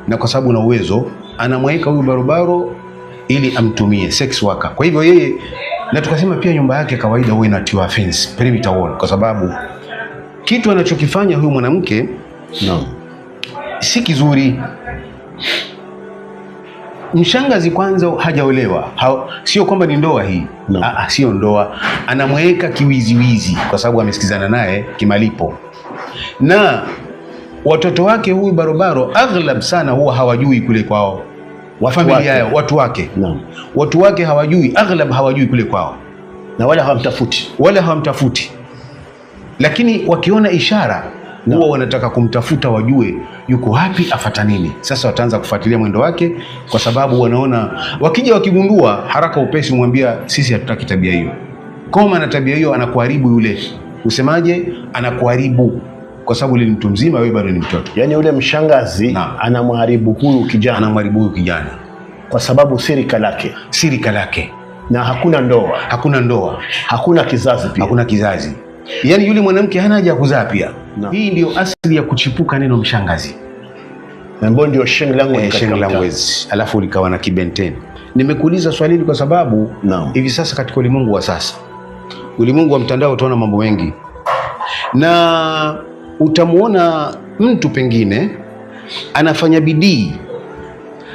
Na kwa sababu na uwezo anamweka huyu barobaro ili amtumie sex worker. Kwa hivyo yeye, na tukasema pia nyumba yake kawaida huwa inatiwa fence, perimeter wall, kwa sababu kitu anachokifanya huyu mwanamke si kizuri. Mshangazi kwanza hajaolewa, sio kwamba ni ndoa hii. No. Ah, sio ndoa, anamweka kiwiziwizi kwa sababu amesikizana naye kimalipo, na watoto wake huyu barobaro aghlab sana huwa hawajui kule kwao, Watu familia wake. yao, watu wake. Watu wake hawajui, aghlab hawajui kule kwao, Na wala hawamtafuti. Wala hawamtafuti, lakini wakiona ishara huwa wanataka kumtafuta wajue yuko wapi, afata nini. Sasa wataanza kufuatilia mwendo wake, kwa sababu wanaona wakija wakigundua haraka upesi, mwambia sisi hatutaki tabia hiyo, koma na tabia hiyo, anakuharibu yule. Usemaje? Anakuharibu kwa sababu yule ni mtu mzima, wewe bado ni mtoto. Yaani yule mshangazi anamharibu huyu kijana. Anamharibu huyu kijana kwa sababu si rika lake, si rika lake, na hakuna ndoa, hakuna ndoa, hakuna kizazi pia, hakuna kizazi. Yaani yule mwanamke hana haja ya kuzaa pia. No. Hii ndio asili ya kuchipuka neno mshangazi. Ambayo ndio Sheng language Eh, katika Sheng mtaa. language, alafu likawa na kibenten. Nimekuuliza swali hili kwa sababu hivi sasa katika ulimwengu wa sasa, ulimwengu wa mtandao, utaona mambo mengi na utamuona mtu pengine anafanya bidii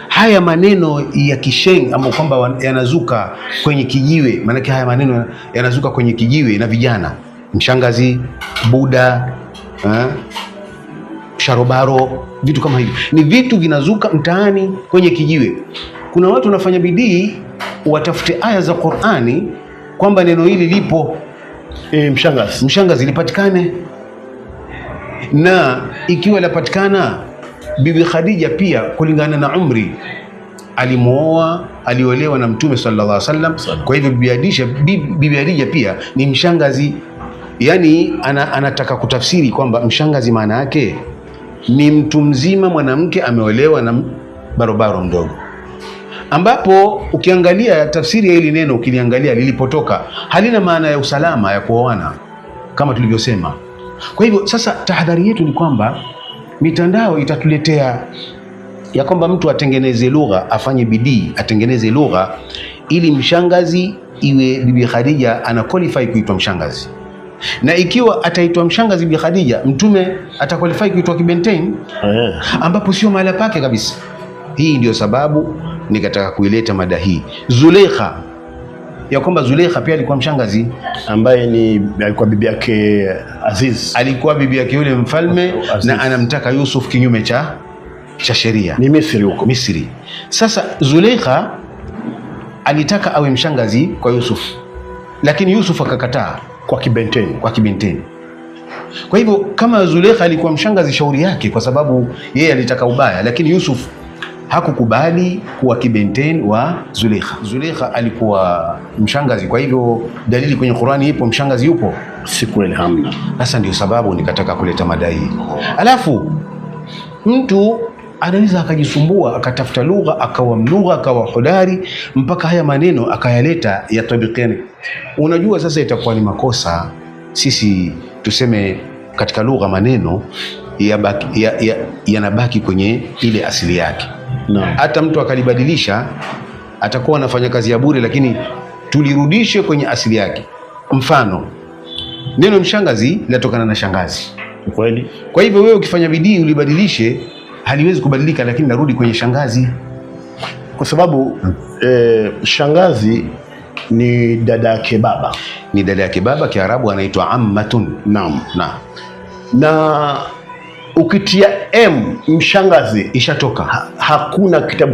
haya maneno ya kisheng ama kwamba yanazuka kwenye kijiwe, maanake haya maneno yanazuka kwenye kijiwe na vijana, mshangazi, buda, eh, sharobaro, vitu kama hivyo ni vitu vinazuka mtaani kwenye kijiwe. Kuna watu wanafanya bidii watafute aya za Qur'ani kwamba neno hili lipo. E, mshangazi. Mshangazi lipatikane, na ikiwa lapatikana, Bibi Khadija pia kulingana na umri alimuoa, aliolewa na Mtume sallallahu alaihi wasallam. Kwa hivyo Bibi Khadija pia ni mshangazi, yani anataka kutafsiri kwamba mshangazi maana yake ni mtu mzima mwanamke ameolewa na barobaro mdogo, ambapo ukiangalia tafsiri ya hili neno, ukiliangalia lilipotoka, halina maana ya usalama ya kuoana kama tulivyosema. Kwa hivyo sasa tahadhari yetu ni kwamba mitandao itatuletea ya kwamba mtu atengeneze lugha, afanye bidii atengeneze lugha ili mshangazi iwe Bibi Khadija ana qualify kuitwa mshangazi, na ikiwa ataitwa mshangazi Bibi Khadija, Mtume ata qualify kuitwa kibentein, ambapo sio mahala pake kabisa. Hii ndio sababu nikataka kuileta mada hii Zuleikha, ya kwamba Zuleikha pia alikuwa mshangazi. Ambaye ni alikuwa bibi yake Aziz. Alikuwa bibi yake yule mfalme. Aziz. Na anamtaka Yusuf kinyume cha sheria. Ni Misri huko. Misri. Sasa Zuleikha alitaka awe mshangazi kwa Yusuf, lakini Yusuf akakataa. Kwa kibenteni. Kwa kibenteni. Kwa hivyo kama Zuleikha alikuwa mshangazi, shauri yake, kwa sababu yeye alitaka ubaya, lakini Yusuf hakukubali kuwa kibenten wa Zuleikha. Zuleikha alikuwa mshangazi, kwa hivyo dalili kwenye Qurani ipo, mshangazi yupo. Si kweli, hamna. Sasa ndio sababu nikataka kuleta mada hii. Alafu mtu anaweza akajisumbua akatafuta lugha akawa mlugha akawa hodari mpaka haya maneno akayaleta yatabikiane. Unajua, sasa itakuwa ni makosa sisi tuseme katika lugha maneno yanabaki kwenye ile asili yake. Hata mtu akalibadilisha atakuwa anafanya kazi ya bure, lakini tulirudishe kwenye asili yake. Mfano, neno mshangazi linatokana na shangazi. Kweli. Kwa hivyo wewe ukifanya bidii ulibadilishe, haliwezi kubadilika, lakini narudi kwenye shangazi. Kwa sababu shangazi ni dada yake baba. Ni dada yake baba, Kiarabu anaitwa ammatun. Na Na ukitia m mshangazi ishatoka. Hakuna kitabu.